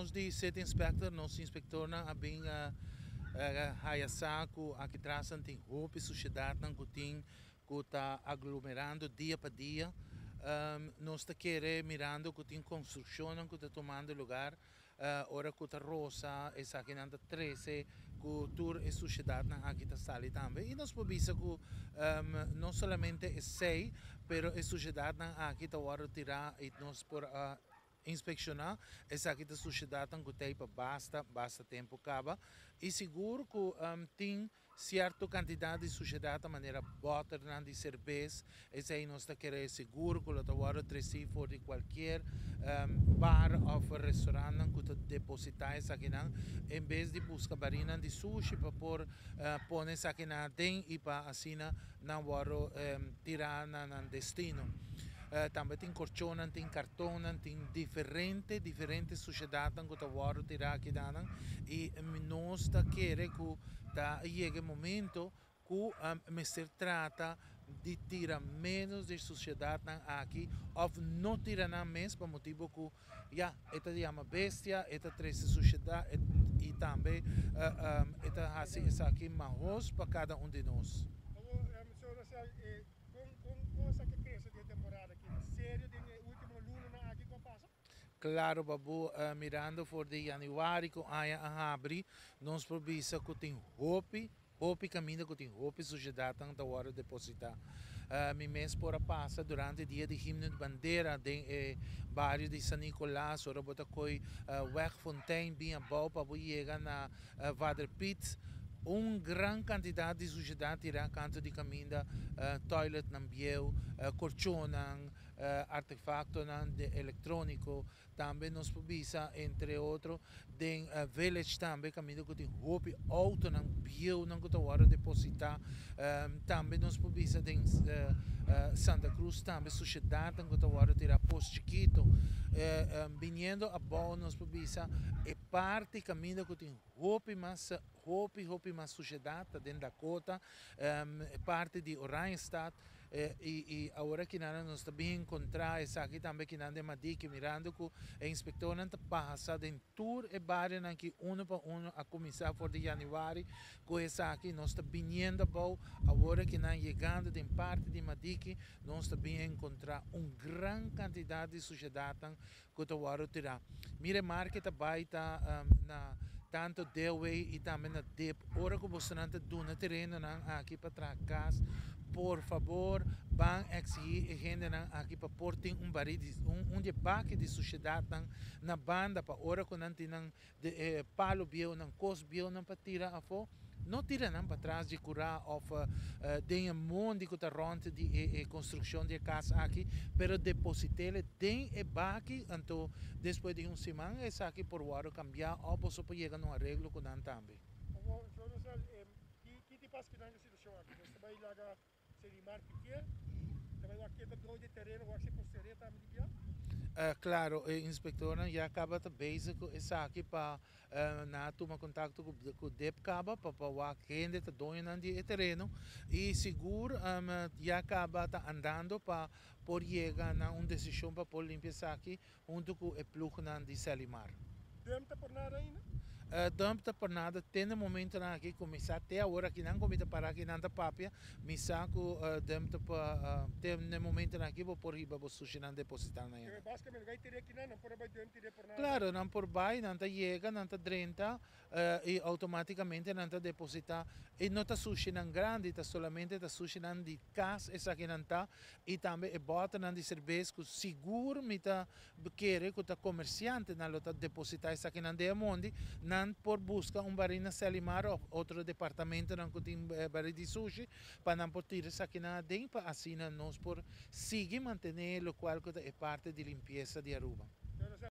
Nos di City Inspector, nos inspectornan a bin haya sa cu aki tras nan tin hopi sushedadnan cu tin cu ta aglomerando dia pa dia. Nos ta kere mirando cu tin construccionnan cu ta tumando lugar. Ora cu ta rosa esakinan ta trece cu tur e sushedadnan aki ta sali tambe. Y nos por bisa cu no solamente esey, pero e sushedadnan aki ta wordo tira y nos por a inspecciona esaki ta sushedadnan cu ta pa basta, basta tempo caba. Y sigur cu tin cierto cantidad di sushedad manera boternan di cerbes, esey nos ta kere sigur cu lo ta wordo treci for di cualkier bar of restaurant cu ta deposita esakinan, en bes di busca barinan di sushi pa por pone esakinan aden y pa asina nan wordo tira na nan destino. Tambe tin corchonan, tin cartonnan, tin diferente, diferente sushedadnan cu ta wordo tira akinan y nos ta kere cu ta yega e momento cu mester trata di tira menos di sushedadnan aki of no tira nan mes, pa motibo cu ya e ta yama bestia, e ta trece sushedad y tambe e ta haci esaki mahos pa cada un di nos. Señor Rosel, con esaki crece di temporada aki? Serio den ultimo lunanan aki cu a pasa? Claro, Babu, mirando for di januari cu aña a habri, nos por bisa cu tin hopi, hopi caminda cu tin hopi sushedadnan ta wordo deposita. Mi mes por a pasa durante dia di himno di bandera den e bario di San Nicolas, ora bo ta coy Weg Fontein bin abou pa bo yega na Vader Piet, un gran cantidad di sushedad tira canto di caminda, toiletnan bieu, corchonan, artefactonan de electronico. Tambe nos por bisa, entre otro, den Village tambe caminda cu tin hopi autonan bieunan cu ta wordo deposita. Tambe nos por bisa den Santa Cruz tambe sushedadnan cu ta wordo tira Pos Chikito. Biniendo abou nos por bisa e parti caminda cu tin hopi mas, hopi, hopi mas sushedad ta den Dakota, parti di Oranjestad. Y awor akinan nos ta bin encontra esaki tambe akinan den Madiki, mirando cu e inspectornan ta pasa den tur e barionan aki uno pa uno. A cuminsa for di januari cu esaki, nos ta biniendo abou. Awor akinan, yegando den parti di Madiki, nos ta bin encontra un gran cantidad di sushedadnan cu ta wordo tira. Mire market ta bay ta na tanto Dewey y tambe na Dip. Ora cu bosonan ta duna terenonan aki pa traha cas, por favor, ban exigi e hendenan aki pa por tin un bari di un di e baki di sushedadnan na banda, pa ora cu nan tin nan de palo bieu, nan cos bieunan pa tira afo, no tira nan patras di cura of den e mondi cu ta rond di e construccion di e cas aki, pero depositele den e baki. Anto despues di un siman esaki por wordo cambia of boso por yega na un areglo cu nan tambe. Awor, señor Rosel, ki ki pas kinan e situacion aki? Nos ta bay laga Selimar pikier y ta bay wak keda doy di tereno, wak si por sere tambe di bia? Claro, e inspectornan ya caba ta bezig cu esaki pa nan a tuma contacto cu DIP caba pa wak hende ta doñonan di e tereno y sigur ya caba ta andando pa por yega na un decision pa por limpia esaki hunto cu e ploegnan di Selimar. Dump ta por nada ainda? Dump ta por nada te na momentonan aki cu mi sa te awor aki nan cu mi ta para aki nan ta papia, mi sa cu dump ta pa te na momentonan aki bo por hiba bo sushinan deposita nan yana. Basicamente gai tire aki nan, nan por a bai dump tire por nada? Claro, nan por bai, nan ta yega, nan ta drenta y automaticamente nan ta deposita y no ta sushinan grandi, ta solamente ta sushinan di cas esakinan ta y tambe e boternan di cerbes cu sigur mi ta kere cu ta comerciantenan lo ta deposita esakinan den e mondi. Nan por busca un bari na Selimar of otro departamentonan cu tin bari di sushi pa nan por tira esakinan aden, pa asina nos por sigui mantene locual cu ta e parti di limpieza di Aruba.